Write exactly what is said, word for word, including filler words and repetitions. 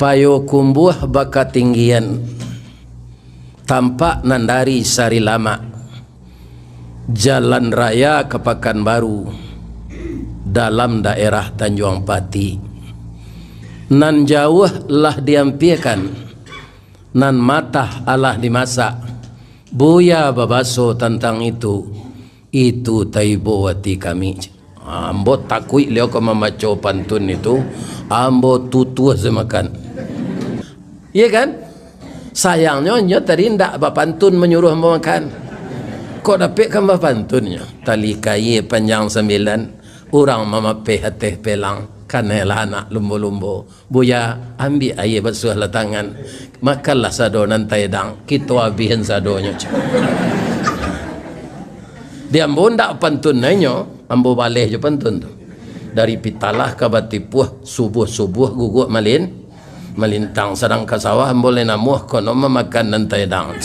Payokumbuah bakatinggian, tampak nan dari Sarilamak, jalan raya ka Pakanbaru, dalam daerah Tanjuang Pati. Nan jauah lah diampiekan, nan matah alah dimasak. Buya babaso tantang itu, itu taibo ati kami. Ambo takuik liau ka mambaco pantun itu, ambo tutuah samakan. Iya kan? Sayangnyo, nyo tadi ndak bapantun manyuruah ambo makan. Kok dapek kan bapantunnyo? Tali kaia panjang sambilan, urang mamapeh ateh pelang, kanailah anak lumbo-lumbo. Buya, ambiak aia basuahlah tangan, makanlah sado nan taedang, kito abihan sadonyo. Di ambo ndak pantun nainyo, ambo baleh jo pantun tu. Dari Pitalah ka Batipuah, subuah-subuah guguak malin, malintang, sadang ka sawah ambo lai namuah, kono mamakan nan taedang.